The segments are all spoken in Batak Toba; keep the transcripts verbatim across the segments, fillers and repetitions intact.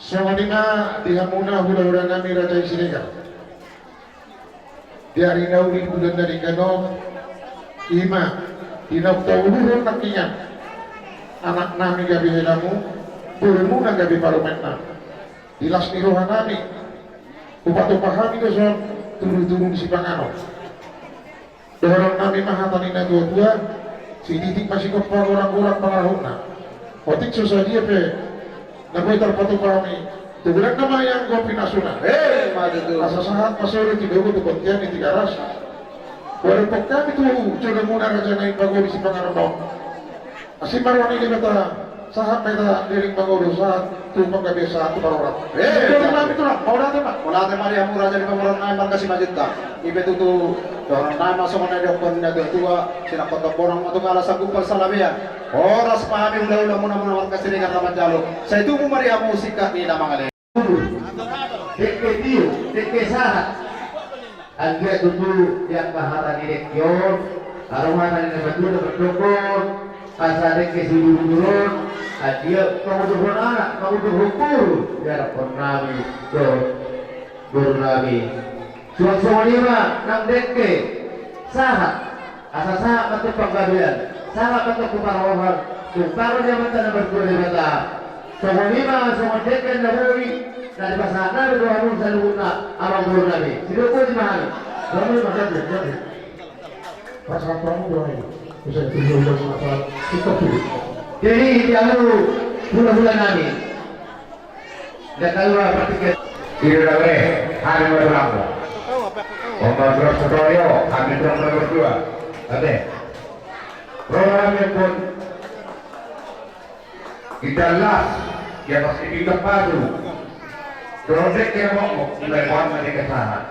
Songon i ma di hamuna hulahula nami Raja i Siregar. Di ari na uli bulan na denggan on, i ma di naung tauluhon nangkiningan, anak nami gabe helamu, borumuna gabe parumaen nami. Di las ni roha nami, hupatupa hami do songon tudutudu ni sipanganon. Dohonon nami ma hata ni natuatua, sititi ma sigompa, golanggolang pangarahutna. Otik so sadia pe na boi tarpatupa hami, tu bulan na ma ianggo pinasuna. Eh, ma tutu. Asa sahat ma solu tu dogo tu bontean ni Tigaras. Huadophon hami tu jolomuna raja nami pagori sipanganon on. Asi ma roha ni Debata, sahat ma hita leleng mangolu, sahat tu panggabean, sahat tu parhorasan. Eh, tulang nami, tulang, mauliate ma. Mauliate ma di hamu raja ni pamoruon nami marga Simanjuntak. I pe tutu dohonon nami ma songon na nidok ni natuatua, sinangkot bonang ma tu kala sanggup parsalabean. Horas ma hami hulahula muna, muna marga Siregar na manjalo. Sai tubu ma di hamu singkat ni na mangalean. Dengke tio, dengke sahat. Anggiat tutu di angka hata ni dengke on, adong hata ni natuatua na mandok on, asa dengke siduruduruon, anggiat pangundurhon anak, pangundurhon boru, diadophon nami dohot boru nami. Suang songon i ma nang dengke sahat. Asa sahat ma tu panggabean, sahat ma tu parhorasan, tu parhorasan ni Amanta na martua Debata. Songon i ma songon dengke na boi na dipasahat nami tu hamu saluhutna, amang boru nami. Sidok boi ma hami. Songon i ma, gabe, gabe. Pasahat tu hamu do hami. Bisa tu dia udah masalah. Kita pilih. Jadi, di hamu hulahula nami. Ida na ro, hami ma tulang. Ombar tulang satorio, hami tulang nomor dua. Ate. Ro hami pun. Ida las, di atas di pinggan pasu. Dorong dengke na mokmok, mulai buat na dengke sahat.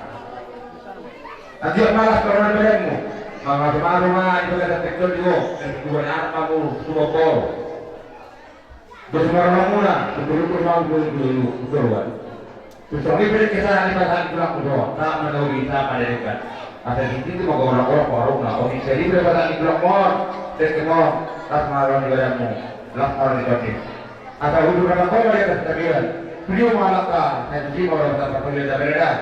Anggiat malas torang badanmu. Mamasu-masu ma di bagasan penjol di ho, dan dua anak kamu, dua boru. Dos ma rohamuna, tutu-tutu ma ujung-ujung tuan. Tuson i pe dengke sahat dipasahat di tulangmu dohot, sahat ma na uli, sahat ma na denggan. Asa sititi ma golanggolang pangarahutna, otik sai dipasahat di tulangmu on, dengke ma on, las ma roha ni badanmu, las ma roha ni tondimuna. Asa udur na mangkola di atas tapian, tuju ma langka, sai tusi ma roha, sahat ma panggabean.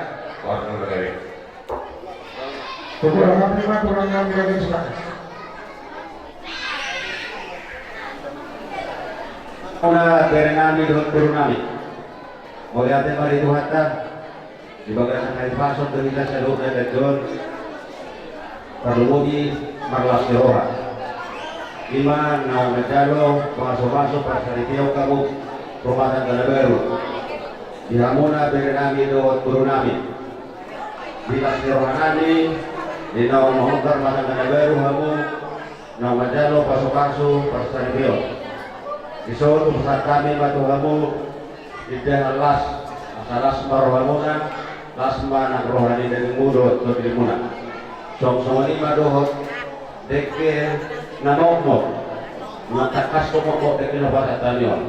Tulang nami, tulang nami, tulang nami. Muna bere nami dohot boru nami. Mauliate ma di Tuhanta, di bagasan hahipason do hita saluhutna dengke on. Tarlumobi marlas ni roha. I ma naung manjalo pangasupasu parsaripeon hamu rumah tangga na baru. Di hamuna bere nami dohot boru nami. Di las ni roha nami, di naung mangungkar rumah tangga na baru hamu, naung manjalo pasupasu parsaripeon. Dison hupasahat hami ma tu hamu indahan las, asa las ma rohamuna, las ma nang roha ni dagingmu dohot tondimuna. Songon i ma dohot dengke na mokmok, na tangkas mokmok dengke na hupasahat hami on.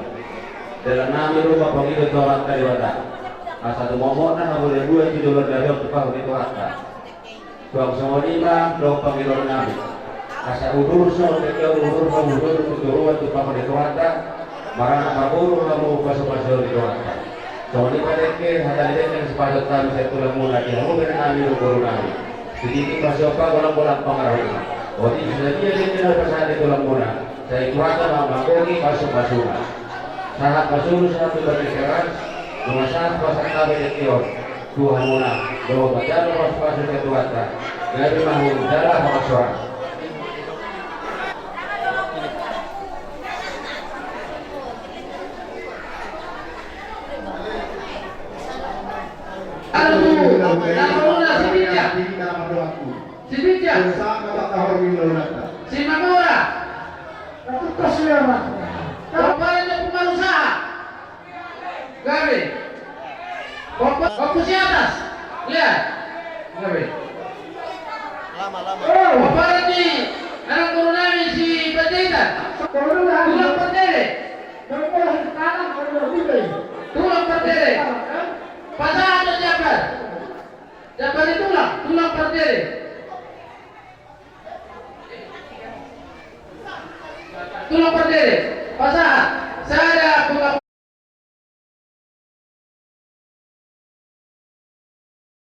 Dalan nami do pangido tu Amanta Debata, asa tumomokna hamu na dua tu joloan ni ari on tu pahompu ni Tuhanta. Suang songon i ma dohot pangidoan nami, asa udur songon dengke on udur hamu udur tu toruan tu pahompu ni Tuhanta, maranak marboru hamu pasu-pasu ni Tuhanta. Songon i ma dengke hata ni dengke na sipasahat hami sian tulangmuna di hamu bere nami dohot boru nami. Sititi ma sigompa, golanggolang pangarahutna. Otik so sadia dengke na hupasahat di tulangmuna, sai Tuhanta ma manggohi pasu-pasuna. Sahat ma solu sahat tu partingkian, nunga sahat hupasahat hami dengke on tu hamuna, dohot manjalo pasupasu sian Tuhanta. Gabe ma hamu jala hapasahat. Aduh, na mangolu na si Binja. Si Binja. Si Mamora. Pomparan ni Ompu Marusaha. Gabe. Pompa-, Ompu Siatas. Lihat. Gabe. Pomparan ni anak boru nami si Panjaitan. Tulang Pardede. Tulang Pardede. Pasahat do jambar. Jambar ni tulang, tulang Pardede. Tulang Pardede, pasahat.